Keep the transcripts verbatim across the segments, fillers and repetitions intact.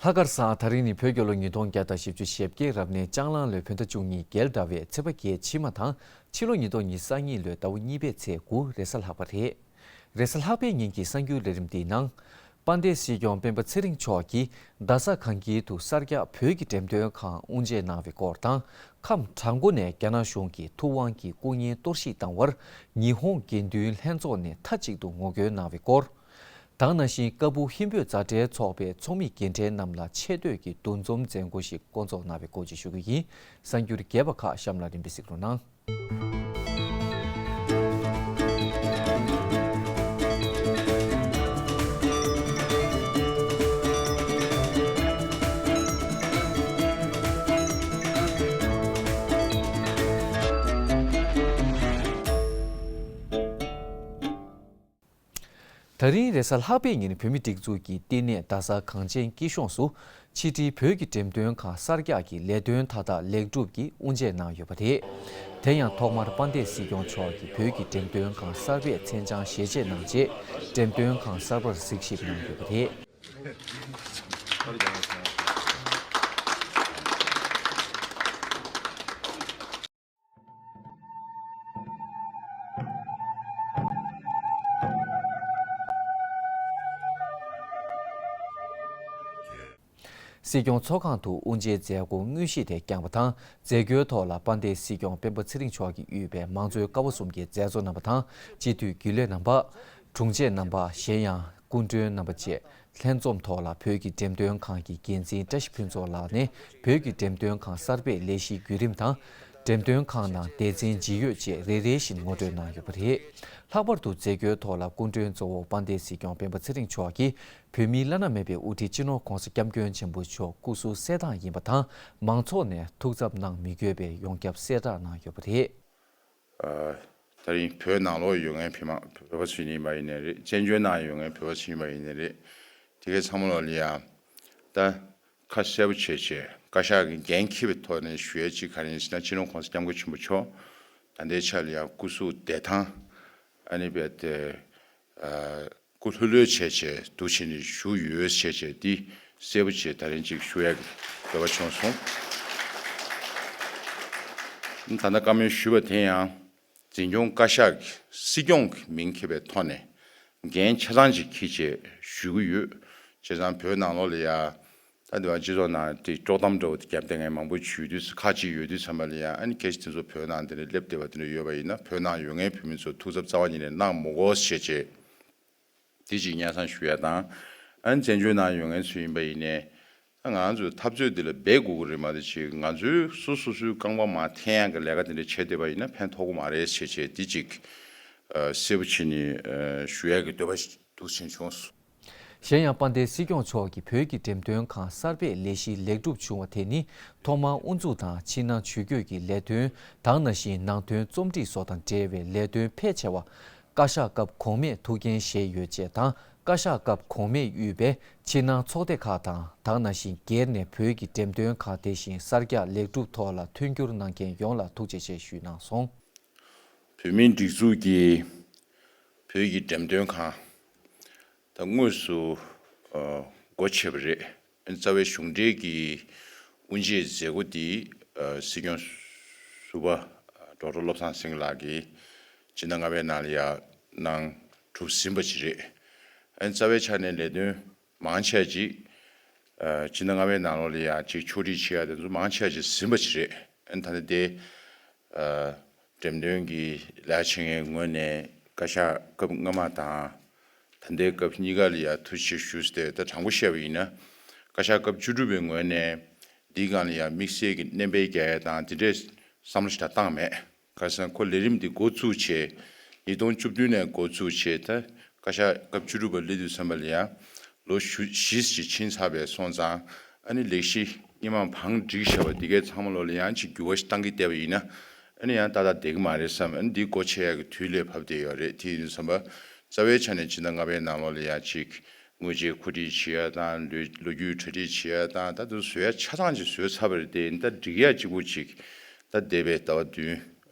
ལྷག་དཀར་བཟང་། དེ་རིང་ནི་བོད་རྒྱལ་ལོ་ཉིས་སྟོང་བརྒྱ་དང་བཞི་བཅུ་ཞེ་བརྒྱད་རབ་གནས་ལྕགས་གླང་ལོའི་བོད་ཟླ་བཅུ་གཉིས་རྒྱལ་ཟླ་བའི་ཚེས་པ་བརྒྱད་ཕྱི་མ་དང་ཕྱི་ལོ་ཉིས་སྟོང་ཉི་ཤུ་རྩ་གཉིས་ལོའི་ཟླ་བ་གཉིས་པའི་ཚེས་དགུ་རེས་གཟའ་ལྷག་པ་རེད། རེས་གཟའ་ལྷག་པའི་ཉིན་གྱི་གསར་འགྱུར་ལས་རིམ་འདིའི་ནང་། དཔལ་ལྡན་སྲིད་སྐྱོང་སྤེན་པ་ཚེ་རིང་མཆོག་གིས་རྡ་ས་གངས་སྐྱིད་དུ་གསར་རྒྱག་བོད་ཀྱི་འགྲེམས་སྟོན་ཁང་དབུ་འབྱེད་གནང་བའི་སྐོར་དང་། ཁམས་བྲག་འགོ་ནས་རྒྱ་ནག་གཞུང་གིས་ཐུབ་དབང་གི་སྐུ་བརྙན་གཏོར་བཤིག་བཏང་བར་ཉི་ཧོང་དགེ་འདུན་ལྷན་ཚོགས་ནས་མཐའ་གཅིག་ཏུ་ངོ་རྒོལ་གནང་བའི་སྐོར། དེ་ནང་བཞིན་ཀ་སྦུག་ཧིན་བོད་མཛའ་འབྲེལ་ཚོགས་པའི་ཚོགས་མི་རྒན་གྲས་རྣམས་ལ་ཆེ་བསྟོད་ཀྱི་འདུ་འཛོམས་མཛད་སྒོ་ཞིག་བསྐོང་ཚོགས་གནང་བའི་སྐོར་བཅས་ཞུ་རྒྱུ་ཡིན། གསར་འགྱུར་རྒྱས་པ་ཁག་གཤམ་ལ་རིམ་པས་གཟིགས་རོགས་གནང་། ད་རིང་རེས་གཟའ་ལྷག་པའི་ཉིན་བོད་མིའི་སྒྲིག་འཛུགས་ཀྱི་བསྟི་གནས་རྡ་ས་གངས་ཅན་སྐྱིད་གཤོངས་སུ་ཕྱི་དྲིལ་བོད་ཀྱི་འགྲེམས་སྟོན་ཁང་གསར་རྒྱག་གི་ལས་དོན་མཐའ་དག་ལེགས་གྲུབ་ཀྱིས་དབུ་འབྱེད་གནང་ཡོད་པ་རེད། དེ་ཡང་ཐོག་མར་དཔལ་ལྡན་སྲིད་སྐྱོང་མཆོག་གིས་བོད་ཀྱི་འགྲེམས་སྟོན་ཁང་གསར་པའི་མཚན་བྱང་ཞལ་འབྱེད་གནང་རྗེས་འགྲེམས་སྟོན་ཁང་གསར་པར་གཟིགས་ཞིབ་གནང་ཡོད་པ་རེད། སྲིད་སྐྱོང་ཚོགས་ཁང་དུ་དབུ་འབྱེད་མཛད་སྒོ་དངོས་གཞི་དེ་བསྐྱངས་པ་དང་། མཛད་སྒོའི་ཐོག་ལ་དཔལ་ལྡན་སྲིད་སྐྱོང་སྤེན་པ་ཚེ་རིང་མཆོག་གིས་དབུས་པའི་མང་གཙོའི་ཀ་བ་གསུམ་གྱི་མཛད་གཙོ་རྣམ་པ་དང་། སྤྱི་འཐུས་རྒྱུན་ལས་རྣམ་པ། དྲུང་ཆེ་རྣམ་པ། གཞན་ཡང་སྐུ་མགྲོན་རྣམ་པ་བཅས་ལྷན་འཛོམས་ཐོག་ལ་བོད་ཀྱི་འགྲེམས་སྟོན་ཁང་གི་འགན་འཛིན་བཀྲ་ཤིས་ཕུན་ཚོགས་ལགས་ནས་བོད་ཀྱི་འགྲེམས་སྟོན་ཁང་གསར་པའི་ལས་གཞིའི་བརྒྱུད་རིམ་དང་། འགྲེམས་སྟོན་ཁང་ནང་སྡེ་ཚན་ཇི་ཡོད་བཅས་རེ་རེ་བཞིན་ངོ་སྤྲོད་གནང་ཡོད་པ་རེད། ལྷག་པར་དུ་མཛད་སྒོའི་ཐོག་ལ་སྐུ་མགྲོན་གཙོ་བོ་དཔལ་ལྡན་སྲིད་སྐྱོང་སྤེན་པ་ཚེ་རིང་མཆོག་གིས་བོད་མིའི་བླ་ན་མེད་པའི་དབུ་ཁྲིད་སྤྱི་ནོར་༸གོང་ས་༸སྐྱབས་མགོན་ཆེན་པོ་མཆོག་སྐུ་གཟུགས་གསལ་ཐང་ཡིན་པ་དང་། མང་ཚོགས་ནས་ཐུགས་འཚབ་གནང་མི་དགོས་པའི་ཡོངས་ཁྱབ་གསལ་བསྒྲགས་གནང་ཡོད་པ་རེད། ཨ། ད་རིང་བོད་ནང་ལོགས་ཡོད་མཁན་བོད་མི་བོད་པ་ཚོ་ཡིན་པ་ཡིན་ནའི་རེད། བཙན་བྱོལ་ནང་ཡོད་མཁན་བོད་པ་ཚོ་ཡིན་པ་ཡིན་ནའི་རེད། དེ་གའི་ཚང་མ་ལོག་ལ་ཡ། ད་ཁ་གསལ་པོ་བྱས་བྱས་བཀའ་ཤག་གི་འགན་འཁྱེར་བའི་ཐོག་ནས་ཞུ་ཡ་གཅིག་ག་རེ་ཡིན་ཟེར་ན། སྤྱི་ནོར་༸གོང་ས་༸སྐྱབས་མགོན་ཆེན་པོ་མཆོག་ད་ལྟའི་ཆ་ལ་ཡ་སྐུ་གཟུགས་བདེ་ཐང་། ཨ་ནི་རྦད་དེ། ཨ། སྐུ་ལྷོད་ལྷོད་བྱས་བྱས་འདུག་བྱས་ནས་བཞུགས་ཡོད་བྱས་བྱས་འདི་གསལ་པོ་བྱས་ད་རིང་ཅིག་ཞུ་ཡ་གི་འདོད་པ་བྱུང་སོང་། ད་ལྟ་བཀའ་མོལ་ཞུས་པ་དེ་ཡང་འཛིན་སྐྱོང་བཀའ་ཤག་གི་སྲིད་སྐྱོང་གི་མིང་འཁྱེར་བའི་ཐོག་ནས་འགན་ཆ་ཚང་ཅིག་འཁྱེར་བྱས་ཞུ་གི་ཡོད། བྱས་ཙང་བོད་ནང་ལོགས་ལ་ཡ། ད་འདི་བ་སྤྱི་ཚོགས་ནང་དེ་དཀྲོག་གཏམ་འདྲ་བོ་དེ་རྒྱབ་བསྡད་མཁན་མང་པོ་ཞིག་ཡོད་དུས། ཁག་ཅིག་ཡོད་དུས་ཙམ་པ་ལ་ཡ། ཨ་ནི་གལ་སྲིད་དེ་ཚོ་བོད་ནང་དེ་འདྲ་སླེབས་བསྡད་པ་དེ་འདྲ་ཡོད་པ་ཡིན་ན། བོད་ནང་ཡོད་མཁན་བོད་མི་ཚོ་ཐུགས་འཚབ་རྩ་བ་ཉིད་ནས་གནང་མི་དགོས་ཞེས་བྱས། དེ་གཅིག་སྙན་སེང་ཞུ་ཡ་དང་། ཨ་ནི་བཙན་བྱོལ་ནང་ཡོད་མཁན་ཚོ་ཡིན་པ་ཡིན་ནའི། ད་ང་ཚོའི་འཐབ་རྩོད་འདི་ལ་འབད་དགོས་ཀྱི་རེད་མ་གཏོགས་ཅིག་ང་ཚོའི་སོ་སོ་སོའི་རྐང་པ་མར་འཐེན་ཡ་གི་ལས་ཀ་དེ་འདྲ་བྱས་བསྡད་པ་ཡིན་ན་ཕན་ཐོགས་ཀྱི་མ་རེད་ཞེས་བྱས། དེ་གཅིག་ཨ་གསལ་པོ་བྱས་ནས་ཨ་ཞུ་ཡ་གི་འདོད་པ་ཞིག་འདུག་སེ་བྱུང་སོང་། གཞན་ཡང་དཔལ་ལྡན་སྲིད་སྐྱོང་མཆོག་གིས་བོད་ཀྱི་འགྲེམས་སྟོན་ཁང་གསར་པའི་ལས་གཞི་ལེགས་གྲུབ་བྱུང་བ་དེ་ནི་ཐོག་མར་དབུ་འཛུགས་དང་ཕྱི་ནང་ཇུས་འགོད་ཀྱི་ལས་དོན་དང་། ནང་བཞིན་ནང་དོན་རྩོམ་སྒྲིག་སོགས་དང་འབྲེལ་བའི་ལས་དོན་ཕལ་ཆེ་བ་བཀའ་ཤག་སྐབས་གོང་མས་ཐུགས་འགན་བཞེས་ཡོད་ཅེས་དང་། བཀའ་ཤག་སྐབས་གོང་མས་དབུས་པའི་ཕྱི་ནང་ཚོགས་སྡེ་ཁག་དང་། དེ་ནང་བཞིན་སྒེར་ནས་བོད་ཀྱི་འགྲེམས་སྟོན་ཁང་དེ་བཞིན་གསར་རྒྱག་ལེགས་གྲུབ་ཐོག་ལ་མཐུན་འགྱུར་གནང་མཁན་ཡོངས་ལ་ཐུགས་རྗེ་ཆེ་ཞུས་གནང་སོང་། བོད་མིའི་སྒྲིག་འཛུགས་ཀྱིས་བོད་ཀྱི་འགྲེམས་སྟོན་ཁང་ད་དངོས་སུ་ཨ་སྒོ་ཕྱེ་བ་རེད། རྩ་བའི་གཞུང་འབྲེལ་གྱི་དབུ་འབྱེད་མཛད་སྒོ་འདི་ཨ་སྲིད་སྐྱོང་ཟུར་པ་ཨ་ཌོག་ཊར་བློ་བཟང་སེང་གེ་ལགས་ཀྱིས་སྤྱི་ཟླ་ལྔ་པའི་ནང་ལ་ཡ་གནང་གྲུབ་ཟིན་པ་ཅིག་རེད། ཨ་རྩ་བའི་ཆ་ནས་ལས་དོན་མང་ཆེ་ཅིག་ཨ་སྤྱི་ཟླ་ལྔ་པའི་ནང་ལོགས་ལ་ཡ་ཅིག་ཕྱོགས་སྒྲིག་བྱེད་ཡ་དེ་ཚོ་མང་ཆེ་ཅིག་ཟིན་པ་ཅིག་རེད། ཨ་ད་ནི་དེ་ཨ་འགྲེམས་སྟོན་གྱི་ལས་བྱེད་མཁན་ངོས་ནས་བཀའ་ཤག་སྐབས་སྔ་མ་དང་ད་ལྟའི་སྐབས་གཉིས་ཀ་ལ་ཡ་ཐུགས་རྗེ་ཆེ་ཞུས་ཏེ། ད་དྲང་པོ་བཤད་པ་ཡིན་ན་བཀའ་ཤག་སྐབས་བཅུ་དྲུག་པའི་ངོས་ནས་འདིའི་སྒང་ལ་ཡ་དམིགས་བསལ་གྱི་སྣོན་པ་རྒྱག་ཡ་དང་དེ་འདྲའི་བསམ་བློ་ཞིག་ད་བཏང་མེད། ག་རེ་ཟེར་ན་ཁོ་ལས་རིམ་འདི་འགོ་བཙུགས་བྱས། ཉིས་སྟོང་བཅུ་བདུན་ནས་འགོ་བཙུགས་བྱས། ད་བཀའ་ཤག་སྐབས་བཅུ་དྲུག་པ་སླེབས་དུས་ཙམ་པ་ལ་ཡ་ལོ་བཞི་བཞི་ཞིག་ཕྱིན་ཚར་བའི་སོང་ཙང་། ཨ་ནི་ལས་གཞི་སྔོན་མ་བང་བསྒྲིགས་བཞག་པ་འདི་གའི་ཚང་མ་ལོགས་ལ་ཡང་ཅིག་འགྱུར་བ་ཞིག་བཏང་གི་བསྡད་པ་ཡིན་ན། ཨ་ནི་ཡང་ཏག་ཏག་བསྡད་ཀྱི་མ་རེད་བསམ། ཨ་ནི་འདི་སྒོ་ཕྱེ་ཡག་གི་དུས་ལས་བབས་བསྡད་ཡོད་རེད། དེ་ཡིན་དུས་ཙམ་པ་རྩ་བའི་ཆ་ནས་སྤྱི་ཟླ་ལྔ་པའི་ནང་ལོགས་ལ་ཡ་ཅིག་དངུལ་ཆད་གོ་སྒྲིག་བྱེད་ཡ་དང་། ལོ་ལོ་རྒྱུས་གྲ་སྒྲིག་བྱེད་ཡ་དང་། ད་དུང་བཟོ་ཡ་ཆ་ཚང་ཅིག་བཟོས་ཚར་བ་རེད། དེ་ཡིན་ད་སྒྲིག་ཡ་གཅིག་པུ་ཅིག་ད་འདས་པའི་ཟླ་བ་བདུན་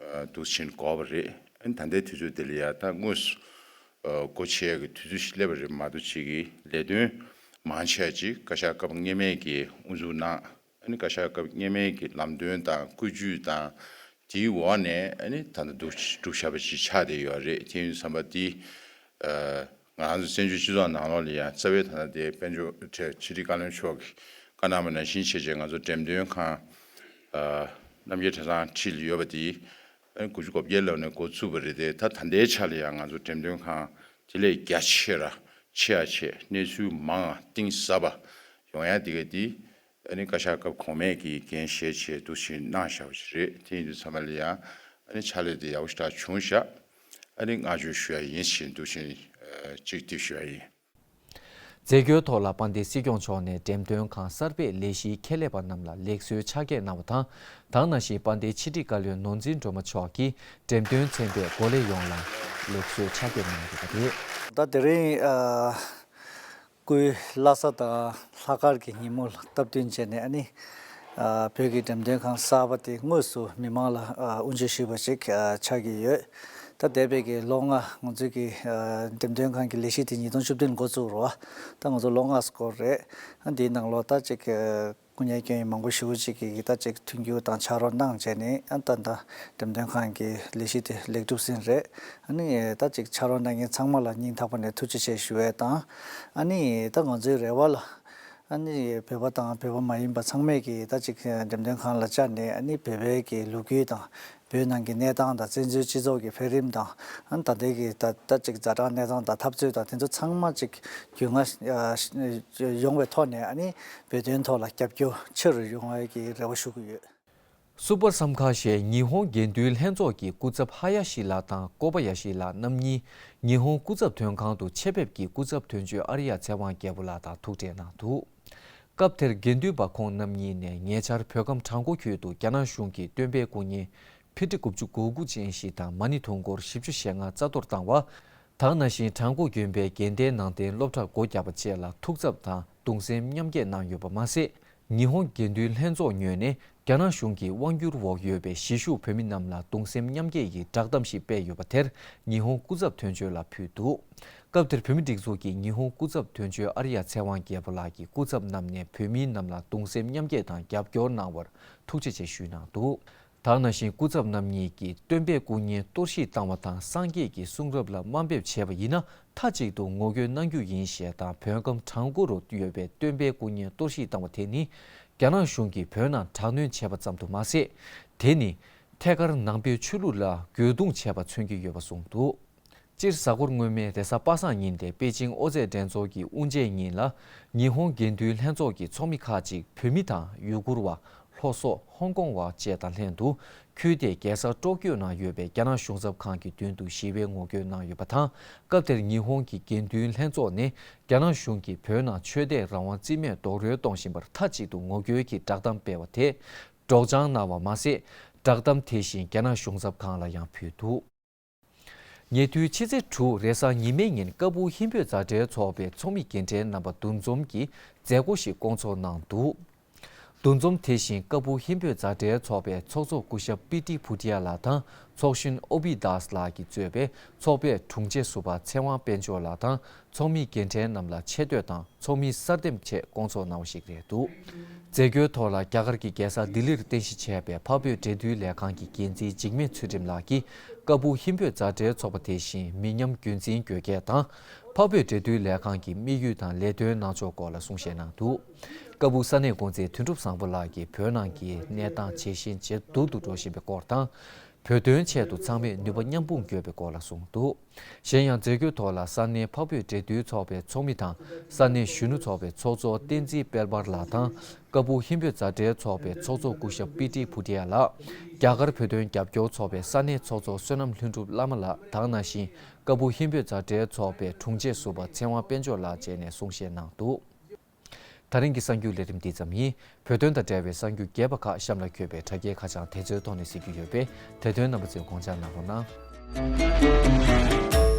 འདུག་ཕྱིན་འགོར་བ་རེད། ཨ་ནི་ད་ལྟའི་དུས་ཚོད་འདི་ལ་ཡ་ད་དངོས་སུ་སྒོ་ཕྱེ་ཡ་གི་དུས་ཚོད་ཞིག་སླེབས་པ་རེད་མ་གཏོགས། ཅིག་གི་ལས་དོན་ མང་ཆེ་བ་ཅིག་བཀའ་ཤག་སྐབས་སྔོན་མའི་གི་དབུ་འཛུགས་གནང་། ཨ་ནི་བཀའ་ཤག་སྐབས་སྔོན་མའི་གི་ལམ་སྟོན་དང་བཀོད་ཇུས་དང་དེའི་འོག་ནས་ཨ་ནི་ད་ལྟ་བསྒྲུབས་བསྒྲུབས་བཞག་པ་ཅིག་ཆགས་བསྡད་ཡོད་རེད། དེ་ཡིན་དུས་ཙམ་པ་འདི་ཨ་ང་རང་ཚོ་བཙན་བྱོལ་སྤྱི་ཚོགས་ནང་ལོགས་ལ་ཡང་རྩ་བའི་ཐ་ན་དེ་དཔལ་འབྱོར་ཕྱི་དྲིལ་བཀའ་བློན་མཆོག་གིས་བཀའ་གནང་བ་ནང་བཞིན་བྱས་བྱས་ང་ཚོ་འགྲེམས་སྟོན་ཁང་ཨ་རྣམ་རྒྱལ་གྲྭ་ཚང་འཁྲིས་ལ་ཡོད་པ་དེ་ཨ་ནི་དགུ་བཅུ་གོ་བརྒྱད་ལོ་ནས་འགོ་བཙུགས་པ་རེད་དེ། ད་ད་ལྟའི་ཆ་ལ་ཡང་ང་ཚོ་འགྲེམས་སྟོན་ཁང་དེ་ལས་རྒྱ་ཆེ་ར་ཆེ་ཡ་ཆེ་གནས་ཚུལ་མང་ང་གཏིང་ཟབ་པ་ཡོང་ཡ་དེ་ག་དེ་ཨ་ནི་བཀའ་ཤག་སྐབས་གོང་མས་ཀྱི་འགན་བཞེས་བྱས་འདུག་བཞིན་གནང་བཞག་པ་ཞིག་རེད། དེ་ཡིན་དུས་ཚང་མ་ལ་ཡང་ཨ་ནི་ཕྱག་ལས་དེ་ཡག་པོ་ཞེ་དྲག་བྱུང་བཞག་ཨ་ནི་བསྔགས་བརྗོད་ཞུ་ཡ་ཡིན་ཞེས་འདུག་བཞིན་ཨ་གཅིག་འདེབས་ཞུ་ཡ་ཡིན། མཛད་སྒོའི་ཐོག་ལ་དཔལ་ལྡན་སྲིད་སྐྱོང་མཆོག་ནས་འགྲེམས་སྟོན་ཁང་གསར་པའི་ལས་གཞིའི་ཁྱད་ལས་པ་རྣམས་ལ་ལེགས་གསོའི་ཕྱག་འཁྱེར་གནང་བ་དང་། དེ་ནང་བཞིན་དཔལ་ལྡན་ཕྱི་དྲིལ་བཀའ་བློན་ནོར་འཛིན་སྒྲོལ་མ་མཆོག་གིས་འགྲེམས་སྟོན་ཚན་པའི་འགོ་ལས་ཡོངས་ལ་ལེགས་གསོའི་ཕྱག་འཁྱེར་གནང་ཡོད་པ་རེད། ད་དེ་རིང་ཨ་སྐུའི་བླ་གཟའ་དང་ལྷག་དཀར་གྱི་ཉིན་མོ་ལ་སྟབས་བསྟུན་བྱས་ནས་ཨ་ནི་ཨ་བོད་ཀྱི་འགྲེམས་སྟོན་ཁང་གསར་པ་དེ་དངོས་སུ་མི་མང་ལ་ཨ་དབུ་འབྱེད་ཞུས་པ་ཞིག་ཨ་ཆགས་ཀྱི་ཡོད། ད་འདས་པའི་གི་ལོ་ལྔ་ང་ཚོའི་གི་ཨ་འགྲེམས་སྟོན་ཁང་གི་ལས་གཞི་དེ་ཉིས་སྟོང་བཅུ་བདུན་འགོ་བཙུགས་རོགས། ད་ང་ཚོ་ལོ་ལྔ་སྐོར་རེད། ཨ་འདིའི་ནང་ལོགས་ད་ཅིག་ཨ་སྐུ་ངལ་སྐྱོན་ཡས་མང་པོ་ཞེ་པོ་ཅིག་གིས་ད་ཅིག་མཐུན་འགྱུར་དང་ཕྱག་རོགས་གནང་བྱས་ནས་ཨ་ད་ད་འགྲེམས་སྟོན་ཁང་གི་ལས་གཞི་དེ་ལེགས་གྲུབ་ཟིན་རེད། ཨ་ནི་ད་ཅིག་ཕྱག་རོགས་གནང་མཁན་ཚང་མ་ལ་སྙིང་ཐག་པ་ནས་ཐུགས་རྗེ་ཆེ་ཞུ་ཡས་དང་། ཨ་ནི་ད་ང་ཚོའི་རེ་བ་ལ་ཨ་ནི་བོད་པ་དང་བོད་པ་མ་ཡིན་པ་ཚང་མས་ཀྱིས་ད་ཅིག་འགྲེམས་སྟོན་ཁང་ལ་བཅར་ནས་ཨ་ནི་བོད་པའི་གི་ལོ་རྒྱུས་དང་བོད་ནང་གི་གནས་སྟངས་དང་བཙན་བྱོལ་སྤྱི་ཚོགས་ཀྱི་འཕེལ་རིམ་དང་ཨ་ནི་ད་ལྟའི་གི་ད་ད་ཅིག་ཛ་དྲག་གནས་སྟངས་དང་འཐབ་རྩོད་དང་དེ་ཚོ་ཚང་མ་ཅིག་རྒྱུས་མངའ་ཡོང་བའི་ཐོག་ནས་ཨ་ནི་བོད་དོན་ཐོག་ལ་རྒྱབ་སྐྱོར་ཆེ་རུ་ཡོང་བའི་གི་རེ་བ་ཞུ་གི་ཡོད། སུ་པར་བསམ་ཁ་ཞེས་ཉི་ཧོང་དགེ་འདུན་ལྷན་ཚོགས་ཀྱི་སྐུ་ཚབ་ཧ་ཡ་ཤི་ལགས་དང་ཀོ་བ་ཡ་ཤི་ལགས་རྣམ་གཉིས་ཉི་ཧོང་སྐུ་ཚབ་དོན་ཁང་དུ་ཆེད་ཕེབས་ཀྱིས་སྐུ་ཚབ་དོན་གཅོད་ཨར་ཡ་ཚེ་དབང་རྒྱལ་པོ་ལགས་དང་ཐུག་འཕྲད་གནང་འདུག་སྐབས་དེར་དགེ་འདུན་པ་ཁོང་རྣམ་གཉིས་ནས་ཉེ་ཆར་བོད་ཁམས་བྲག་འགོ་ཁུལ་དུ་རྒྱ་ནག་གཞུང་གིས་སྟོན་པའི་སྐུ་བརྙན་ཕི་ཊི་དགུ་བཅུ་གོ་དགུ་ཅན་བཞི་དང་མ་ཎི་དུང་སྐོར་བཞི་བཅུ་ཞེ་ལྔ་རྩ་གཏོར་བཏང་བ། དེ་ནང་བཞིན་བྲག་འགོ་དགོན་པའི་དགོན་སྡེའི་ནང་རྟེན་སློབ་གྲྭར་སྒོ་བརྒྱབ་པ་བཅས་ལ་ཐུགས་འཚབ་དང་གདུང་སེམས་མཉམ་སྐྱེད་གནང་ཡོད་པ་མ་ཟད། ཉི་ཧོང་དགེ་འདུན་ལྷན་ཚོགས་ངོས་ནས་རྒྱ་ནག་གཞུང་གི་དབང་བསྒྱུར་འོག་ཡོད་པའི་གཞིས་བཞུགས་བོད་མི་རྣམས་ལ་གདུང་སེམས་མཉམ་སྐྱེད་ཀྱི་བསྒྲགས་གཏམ་ཞིག་སྤེལ་ཡོད་པ་དེར་ཉི་ཧོང་སྐུ་ཚབ་དོན་གཅོད་ལ་ཕུལ་འདུག་སྐབས་དེར་བོད་མི་སྒྲིག་འཛུགས་ཀྱི་ཉི་ཧོང་སྐུ་ཚབ་དོན་གཅོད་ཨར་ཡ་ཚེ་དབང་རྒྱལ་པོ་ལགས་ཀྱིས་སྐུ་ཚབ་རྣམས་ནས་བོད་མི་རྣམས་ལ་གདུང་སེམས་མཉམ་སྐྱེད་དང་རྒྱབ་སྐྱོར་གནང་བར་ཐུགས་རྗེ་ཆེ་ཞུས་གནང་འདུག་དེ་ནང་བཞིན་སྐུ་ཚབ་རྣམ་གཉིས་ཀྱིས་སྟོན་པའི་སྐུ་བརྙན་གཏོར་བཤིག་བཏང་བ་དང་སངས་རྒྱས་ཀྱི་གསུང་རབ་ལ་དམའ་འབེབས་བྱས་པ་ཡིན་ན་མཐའ་གཅིག་ཏུ་ངོ་རྒོལ་གནང་རྒྱུ་ཡིན་ཞེས་དང་། བོད་ཁམས་བྲག་འགོ་རུ་ཡོད་པའི་སྟོན་པའི་སྐུ་བརྙན་གཏོར་བཤིག་བཏང་བ་དེ་ནི་རྒྱ་ནག་གཞུང་གིས་བོད་ནང་དྲག་གནོན་བྱས་པ་ཙམ་དུ་མ་ཟད། དེ་ནི་ཐད་ཀར་ནང་པའི་ཆོས་ལུགས་ལ་རྒོལ་རྡུང་བྱས་པ་མཚོན་གྱི་ཡོད་པ་གསུངས་འདུག་སྤྱིར་གཟའ་འཁོར་སྔོན་མའི་རེས་གཟའ་པ་སངས་ཉིན་ཏེ་པེ་ཅིང་ཨོ་རྩེད་འགྲན་ཚོགས་ཀྱི་དབུ་འབྱེད་ཉིན་ལ་ཉི་ཧོང་དགེ་འདུན་ལྷན་ཚོགས་ཀྱི་ཚོགས་མི་ཁག་ཅིག་བོད་མི་དང་ཡུ་གུར་བ། ལྷོ་སོག་ཧོང་ཀོང་བ་བཅས་དང་ལྷན་དུ་ཁུལ་དེའི་རྒྱལ་ས་ཀྲོ་ཀྱོ་ནང་ཡོད་པའི་རྒྱ་ནག་གཞུང་ཚབ་ཁང་གི་མདུན་དུ་ཞི་བའི་ངོ་རྒོལ་གནང་ཡོད་པ་དང་། སྐབས་དེར་ཉི་ཧོང་གི་དགེ་འདུན་ལྷན་ཚོགས་ནས་རྒྱ་ནག་གཞུང་གིས་བོད་ནང་ཆོས་དད་རང་དབང་རྩིས་མེད་རྡོག་རོལ་གཏོང་བཞིན་པར་མཐའ་གཅིག་ཏུ་ངོ་རྒོལ་གྱི་བསྒྲགས་གཏམ་སྤེལ་བ་དེ་སྒྲོག་སྦྱང་གནང་བ་མ་ཟད། བསྒྲགས་གཏམ་དེ་བཞིན་རྒྱ་ནག་གཞུང་ཚབ་ཁང་ལ་ཡང་ཕུལ་འདུག་ཉེ་དུས་ཕྱི་ཚེས་དྲུག་རེས་གཟའ་ཉི་མའི་ཉིན་ཀ་སྦུག་ཧིན་བོད་མཛའ་འབྲེལ་ཚོགས་པའི་ཚོགས་མི་རྒན་གྲས་རྣམ་པ་འདུ་འཛོམས་ཀྱིས་མཛད་སྒོ་ཞིག་བསྐོང་ཚོགས་གནང་འདུག་འདུ་འཛོམས་དེ་བཞིན་ཀ་སྦུག་ཧིན་བོད་མཛའ་འབྲེལ་ཚོགས་པའི་ཚོགས་གཙོ་སྐུ་ཞབས་པི་ཏི་བྷུ་ཏི་ཡ་ལགས་དང་ཚོགས་གཞོན་ཨོ་བི་དཱས་ལགས་ཀྱིས་གཙོས་པའི་ཚོགས་པའི་དྲུང་ཆེ་ཟུར་པ་ཚེ་དབང་དཔལ་འབྱོར་ལགས་དང་ཚོགས་མི་རྒན་གྲས་རྣམས་ལ་ཆེ་བསྟོད་དང་ཚོགས་མི་གསར་འདེམས་ཆེད་བསྐོང་ཚོགས་གནང་བ་ཞིག་རེད་འདུག་མཛད་སྒོའི་ཐོག་ལ་རྒྱ་གར་གྱི་རྒྱལ་ས་ལྡི་ལིར་རྟེན་གཞི་བྱས་པའི་འཕགས་བོད་འབྲེལ་མཐུད་ལས་ཁང་གི་འགན་འཛིན་འཇིགས་མེད་ཚུལ་ཁྲིམས་ལགས་ཀྱིས་ཀ་སྦུག་ཧིན་བོད་མཛའ་འབྲེལ་ཚོགས་པ་དེ་བཞིན་མི་ཉམས་རྒྱུན་འཛིན་དགོས་གལ་དང་། འཕགས་བོད་འབྲེལ་མཐུད་ལས་ཁང་གི་དམིགས་ཡུལ་དང་ལས་དོན་གནང་ཕྱོགས་སྐོར་ལ་གསུང་བཤད་གནང་འདུག་ཀ་སྦུག་ས་གནས་འགོ་འཛིན་དོན་གྲུབ་བཟང་པོ་ལགས་ཀྱིས་བོད་ནང་གི་གནས་སྟངས་ཇེ་ཞན་ཇེ་སྡུག་ཏུ་འགྲོ་བཞིན་པའི་སྐོར་དང་། བོད་དོན་ཆེད་དུ་ཚང་མས་ནུས་པ་མཉམ་སྤུངས་དགོས་པའི་སྐོར་ལ་གསུངས་འདུག་གཞན་ཡང་མཛད་སྒོའི་ཐོག་ལ་ས་གནས་འཕགས་བོད་འབྲེལ་མཐུད་ཚོགས་པའི་ཚོགས་མི་དང་ས་གནས་གཞོན་ནུ་ཚོགས་པའི་ཚོགས་གཙོ་བསྟན་འཛིན་དཔལ་འབར་ལགས་དང་ཀ་སྦུག་ཧིན་བོད་མཛའ་འབྲེལ་ཚོགས་པའི་ཚོགས་གཙོ་སྐུ་ཞབས་པི་ཏི་བྷུ་ཏི་ཡ་ལགས། རྒྱ་གར་བོད་དོན་རྒྱབ་སྐྱོར་ཚོགས་པའི་ས་གནས་ཚོགས་གཙོ་བསོད་ནམས་ལྷུན་གྲུབ་བླ་མ་ལགས་དང་ནང་བཞིན་ཀ་སྦུག་ཧིན་བོད་མཛའ་འབྲེལ་ཚོགས་པའི་དྲུང་ཆེ་ཟུར་པ་ཚེ་དབང་དཔལ་འབྱོར་ལགས་བཅས་ནས་གསུང་བཤད་གནང་འདུག་ད་རིང་གི་གསར་འགྱུར་ལས་རིམ་འདི་ཙམ་ཡིན། བོད་དོན་དང་འབྲེལ་བའི་གསར་འགྱུར་རྒྱས་པ་ཁག་གཤམ་ལ་འཁོད་པའི་དྲ་རྒྱའི་ཁ་བྱང་དེ་ཚོའི་ཐོག་ནས་གཟིགས་རྒྱུ་ཡོད་པས། དེ་དོན་རྣམ་པ་ཚོས་དགོངས་འཇགས་གནང་རོགས་གནང་།